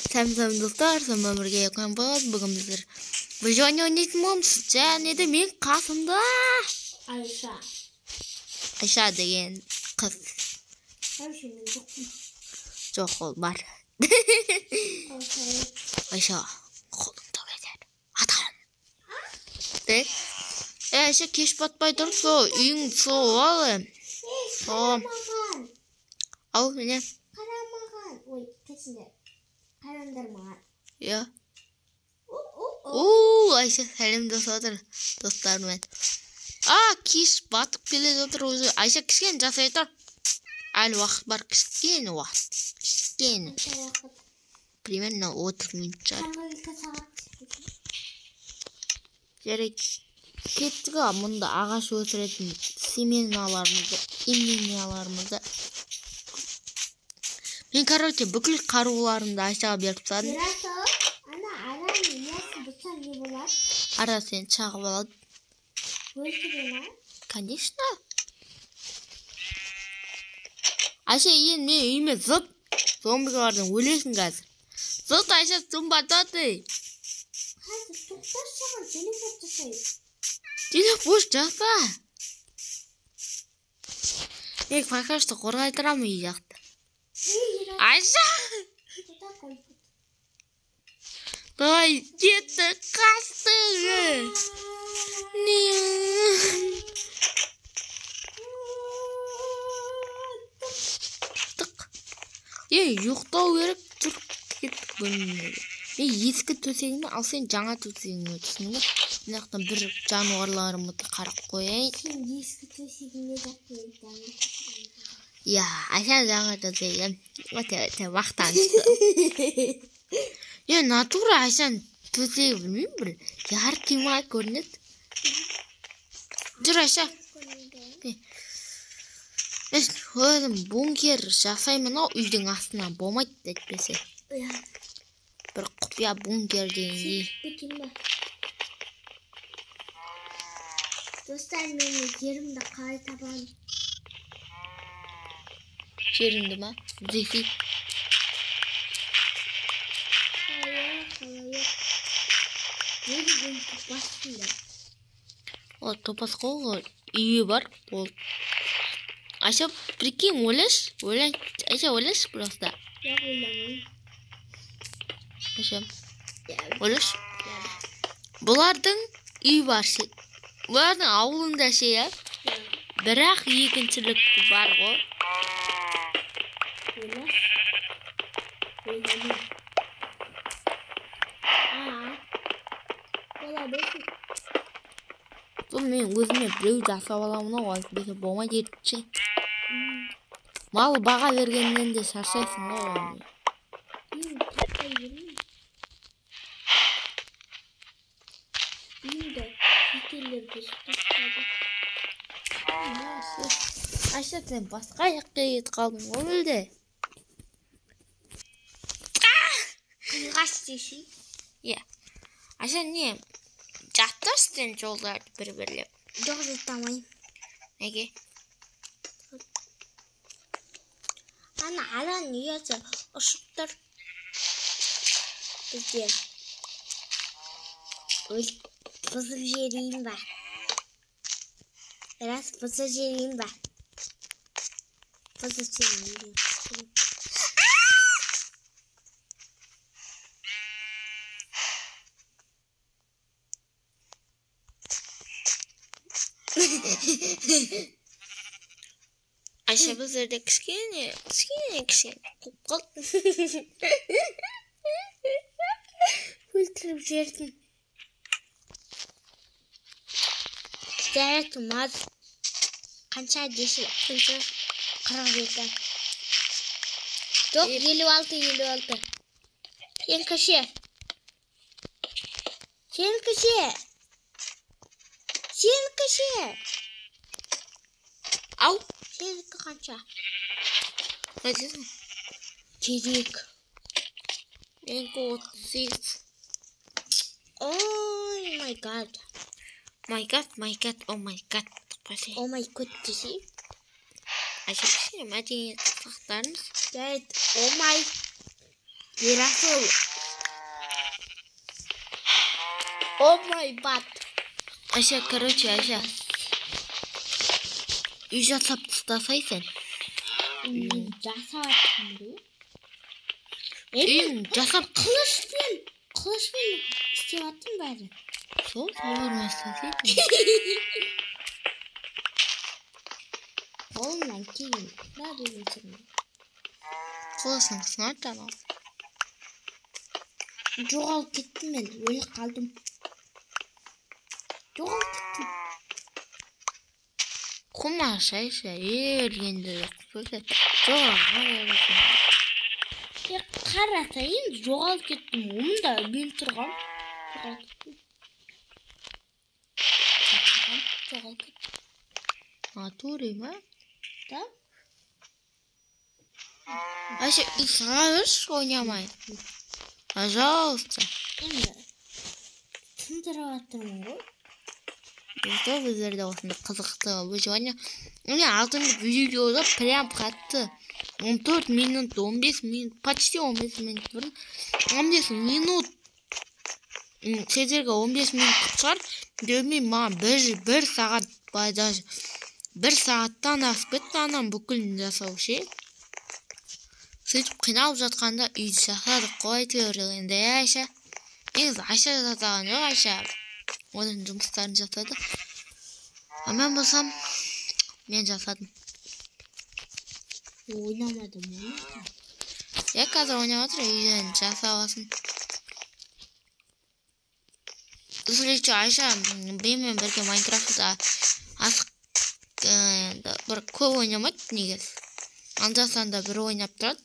Сәлем достар, сонымен бірге Еркін болады. Бүгін біздер выживание ойнайтын боламыз. Және де мен қасымда Айша. Айша деген қыз. Айша мен жоқпын. Жоқ, ол бар. Айша, қолыңды кетер. Адам. Айша, кеш батпай тұрып, сол үйің сол ал. Сол. Ал, міне. Қара маған. Ой, кешіңдер. Қараңдар маған. Иә. Ооо, Айша сәлем жасап достарымен. Кеш батып келе жатыр өзі. Айша кішкене жасай тұр. Әлі уақыт бар, кішкене уақыт. Кішкене. Примерно 30 минут шығар. Жарайды. Кеттік, мұнда ағаш өсіретін семеналарымызды, именаларымызды. Мен, короче, бүкіл қаруларымды Айшаға беріп тастадым. Ана араның иесі бұзса не болады? Ара сені шағып алады. Өлтіре ма? Конечно. Айша, енді мен үйіме зыт. Зомбилардан өлесің қазір. Зыт, Айша, зомбатады. Қазір тоқташы, саған телепорт жасайын. Телепорт жаса. Мен пока что қорғай тұрамын үй жақты. Айша! Давай, кетті, қашты. Тық. Ұйықтау керек, тұр, кеттік бөлмеге. Мен ескі төсегіме, ал сен жаңа төсегіңе түсің бе? Мына жақтан бір жануарларымызды қарап қояйын. Сен ескі төсегіңе жаттың. Иә, Айша жаңа төсегім. Өте мақтанышты. Натура Айшаның төсегі білмеймін бір яркий ма көрінеді. Жүр, Айша. Өзім бункер жасаймын ау, үйдің астына болмайды әйтпесе. Бір құпия бункер дегендей. Достар, мен жерімді қалай табамын? Жеріңді ма? Зефи. Қалай. Не деген топассыңдар? О, топас қой, үйі бар. Ол. Айша, прикинь, ойлашы. Айша, ойлашы просто. Я ойламаймын. Айша, ойлашы. Бұлардың үй бар ше. Бұлардың ауылында ше, иә? Бірақ екіншілік бар ғой. Ойламаймын. Бола берсін. Бұл мен өзіме біреу жасап аламын ау, әйтпесе болмайды ше. Мал баға бергеннен де шаршайсың ғой. Мен таппай жүрмін. Үйімді шетелдер бұзып тастады. Айша, сен басқа жаққа кетіп қалдың ғой мүлде. Қиғаш десей. Иә. Айша, не? Жатташы сен жолдарды бір-бірлеп. Жоқ, жаттамаймын. Неге? Ана араның ұясы ұшып тұр. Бізде. Бұзып жіберейін ба? Біраз бұзып жіберейін ба? Бұзып жіберейін. Айша, бұл жерде кішкене, кішкене, кішкене қуып қалды. Өлтіріп жібердім. Жарайды, маз. Қанша десе, қанша? 47. Жоқ, 56, 56. Сенікі ше? Сенікі ше? Сенікі ше? Ау. Сенікі қанша? Қайтесің? Керек. Менікі 38. Ой, май гад. My god, my god, oh my god. Oh my god десей. Айша, кішкене мәдениет сақтармыз. Жарайды, oh my Ерасыл. О май бат. Айша, короче, Айша. Үй жасап тастасай сен. Мен жасап жатырмын ғой. Үйің жасап Қылышпен істеп жатырмын бәрін. Сол солармен істесей. Қолымнан келген бәрін істеймін. Қылышың сынады анау. Жоғалып кеттім мен, өліп қалдым. Жоғалып кеттім. Қумаш, Айша, өлгенде жоқ. Жоғалған. Қарасайын, жоғалып кеттім. Онда мен тұрғам. Жоғалып кеттім. Жоғалып кеттім. Натуре ма? Да. Айша, үй салшы ойнамай. Пожалуйста. Енді тындырып жатырмын ғой. Достар, біздерде осындай қызықты выживание. Міне алтыншы видеода прям қатты 14 минут, 15 минут, почти 15 минут бұрын 15 минут сіздерге 15 минут шығар. Демей маған бір сағат, даже бір сағаттан асып кетті анам бүкілін жасау ше. Сөйтіп қиналып жатқанда үйді жасадық қой әйтеуір енді, Айша. Негізі Айша жасаған жоқ, Айша оның жұмыстарын жасады. А мен болсам, мен жасадым. Ойнамадым оны. Иә, қазір ойнап отыр, үйден жасап алсын. Если Айша менімен бірге Майнкрафтта асық бір көп ойнамайды негізі. Анда-санда бір ойнап тұрады.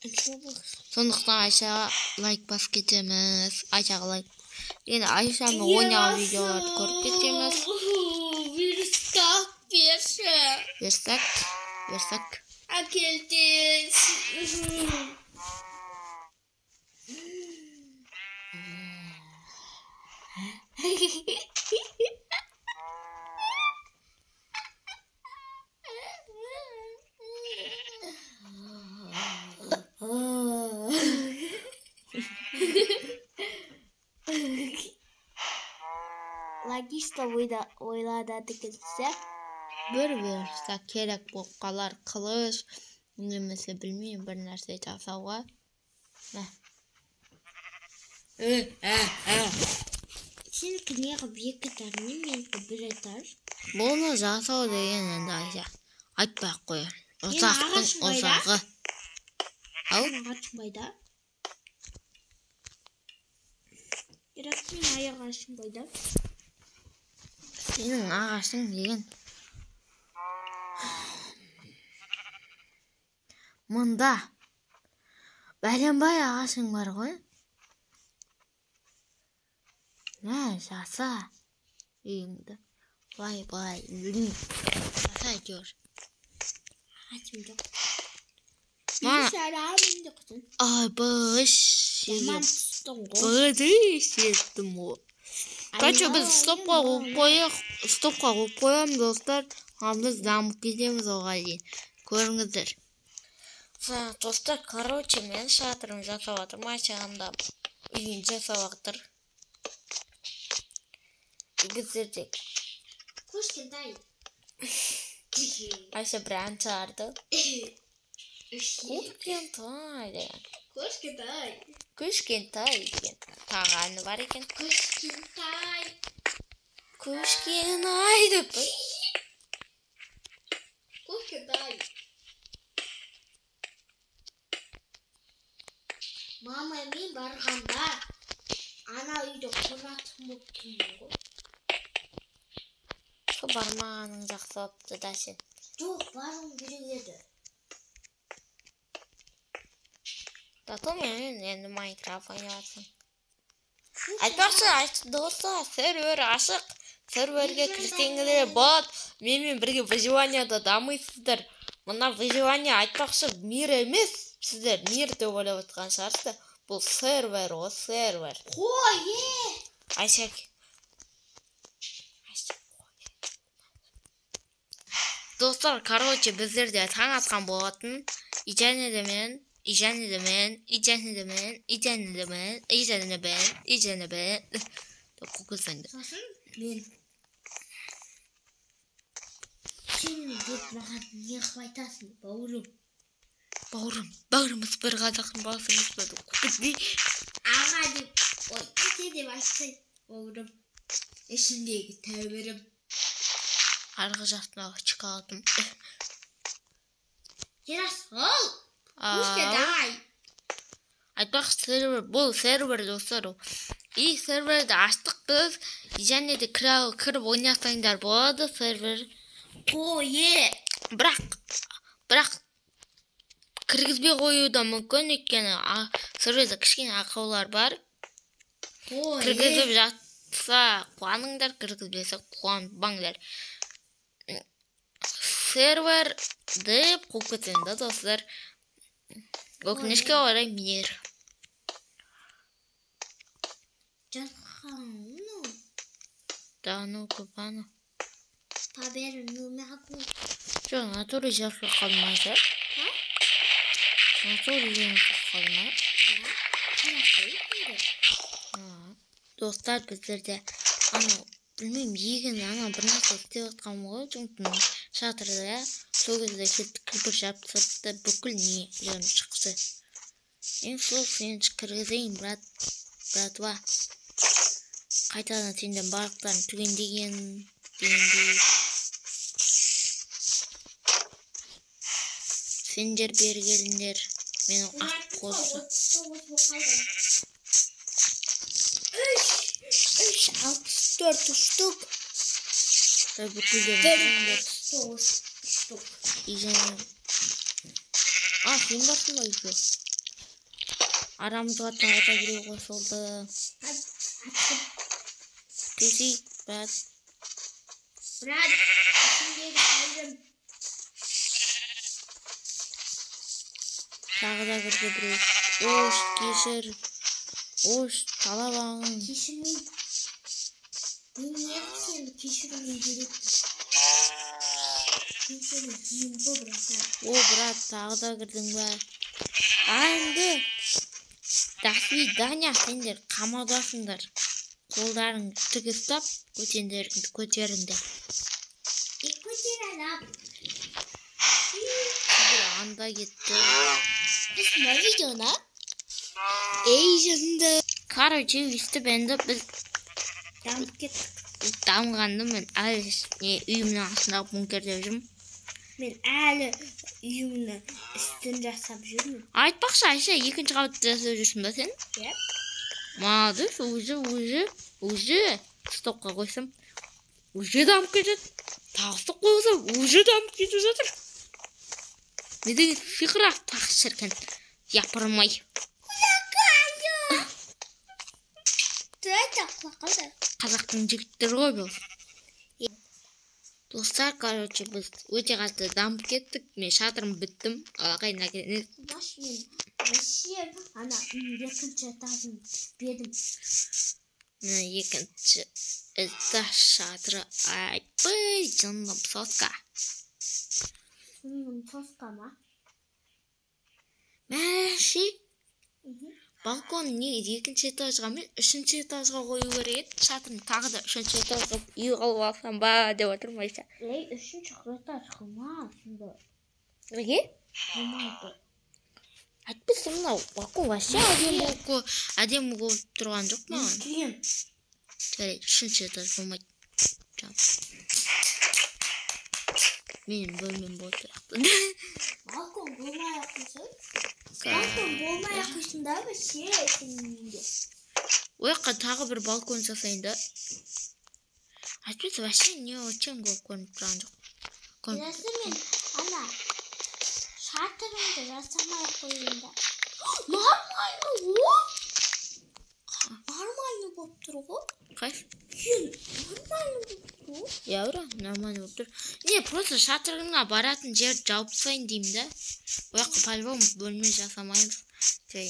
Сондықтан Айшаға лайк басып кетеміз. Айшаға лайк. Енді Айшаның ойнаған видеоларды көріп кетеміз. Верстак берші. Верстак, верстак. Әкел тез. Логично ойланады екенсіз. Бір верстак керек болып қалар, қылыш, немесе білмеймін бір нәрсе жасауға. Сенікі неғып екі этаж, менікі бір этаж? Бұны жасау деген енді Айша айтпай ақ қояйын. Ұзақтың ұзағы. Ау? Ағашың қайда? Бірақ менің ағашым қайда? Сенің ағашың деген мында бәленбай ағашың бар ғой. Мә, жаса үйіңді. Былай, былай, білмеймін. Жаса әйтеуір. Ағашым жоқ. Ай, бұш. Жаман түстің ғой. Бұш еттім ғой. Короче, біз стопқа қойып қояйық. Стопқа қойып қоямыз, достар. Ал біз дамып кетеміз оған дейін. Көріңіздер. Достар, короче, мен шатырым жасап жатырмын. Айшағында үйін жасап жатыр. Біздерде. Кішкентай. Айша бір ән шығарды. Кішкентай деген. Кішкентай. Кішкентай деген. Тағы әні бар екен. Кішкентай. Кішкентай деп. Кішкентай. Мама мен барғанда ана үйді құратын болып келген ғой. Сол бармағаның жақсы болыпты да сен. Жоқ, баруым керек еді. Зато мен енді Майнкрафт ойнап жатырмын. Айтпақшы, достар, сервер ашық. Серверге кірсеңіздер болады. Менімен бірге выживанияда дамисыздар. Мына выживание айтпақшы мир емес. Сіздер мир деп ойлап отқан шығарсыздар. Бұл сервер ғой, сервер. Қой, е! Айша. Достар, короче, біздерде таң атқан болатын. И және де мен И және де мен, и және де мен, и және де мен, и және де мен, и және де мен. Деп қуып кетсең де. Сосын мен сен деп маған не қылып айтасың, бауырым? Бауырым, бауырымыз бір қазақтың баласы емес пе деп қуып кетпей. Аға деп, ой, тәте деп айтсай, бауырым. Ішімдегі тәуірім. Арғы жақтағы шоколадым. Ерасыл, пушка давай. Айтпақшы, сервер, бұл сервер, достар. И серверді аштық біз, және де кіріп ойнасаңдар болады сервер. Қойе. Бірақ кіргізбей қоюы да мүмкін, өйткені серверде кішкене ақаулар бар. Қойе. Кіргізіп жатса қуаныңдар, кіргізбесе қуанбаңдар. Сервер деп қуып кетсең да, достар. Өкінішке орай мер. Жатқан. Да ну купану. Поберну могу. Жоқ, натуре жарқырап қалды ма, Айша? А? Натуре жарқырап қалды ма? А? Достар, біздерде анау, білмеймін, егін анау бір нәрсе істеп жатқанмын ғой, жұмыстың шатырда, иә. Сол кезде сөйтіп кірпіш жапты сыртты, бүкіл не жерім шықты. Мен сол сені кіргізейін, брат, братва. Қайтадан сенден барлықтарын түгендеген дегендей. Сендер бері келіңдер. Менің ақ қозы. Үш, үш, алпыс төрт штук. Да, бүкілдерін Бір түгендер. отыз тоғыз штук. И және... А, сен барсың ба үйге? Арамызға тағы да біреу қосылды. Кесей, брат. Брат, ішіндегі тәуірім. Тағы да кірді біреу. Ош, кешір. Ош, талабағың. Кешірмей. Мен неғып сені кешіруім керек? Мен сені сүйемін ғой, братан. О, брат, тағы да кірдің ба? Енді до свидания, сендер қамаудасыңдар. Қолдарың тік ұстап, көтендеріңді көтеріңдер. Е, көтер алам. Бір анда кетті. Біз мына видеоны ей жынды. Короче, өйстіп енді біз Дамып кеттік. Дамығанды мен әлі не үйімнің астындағы бункерде жүрмін. Мен әлі үйімнің үстін жасап жүрмін. Айтпақшы, Айша, екінші қабатты жасап жүрсің ба сен? Иә. Молодец, уже стопқа қойсам, уже дамып кетеді. Тағы стоп қойсам, уже дамып кетіп жатыр. Не деген сиқыр-ақ тақ шіркін. Япырмай. Қазақтың жігіттері ғой бұл. Достар, короче, біз өте қатты дамып кеттік. Мен шатырым біттім. Алақай, наконец. Баш, мен вообще ана екінші этажын бітпедім. Мына екінші этаж шатыры. Айбай, жындым соска. Жындым соска ма? Мәши. Балкон не екінші этажға емес, үшінші этажға қою керек еді. Шатырын тағы да үшінші этажға үй қылып алсам ба деп отырмын, Айша. Ей, үшінші этаж қылма сонда. Неге? Болмайды. Әйтпесе мынау балкон вообще әдемі болып тұрған жоқ маған. Үлкен. Жарайды, үшінші этаж болмайды. Жан. Менің бөлмем болып тұр. Балкон болмай ақ қойсын. Балкон болмай ақ қойсын да, вообще сенің үйіңде. Ол жаққа тағы бір балкон жасайын да. Әйтпесе вообще не очень болып көрініп тұрған жоқ. Көрініп Келесі мен ана шатырымды жасамай ақ қояйын да. Нормально ғой. Нормально болып тұр ғой. Қайсы? Сен нормально болып тұр ғой. Иә, бра, нормально болып тұр. Не, просто шатырыңа баратын жерді жауып тастайын деймін да. Ол жаққа по-любому бөлме жасамаймыз. Жай.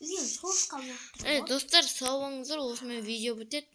Үйім соска болып тұр Ей, ғой. достар, сау болыңыздар. Осымен видео бітеді.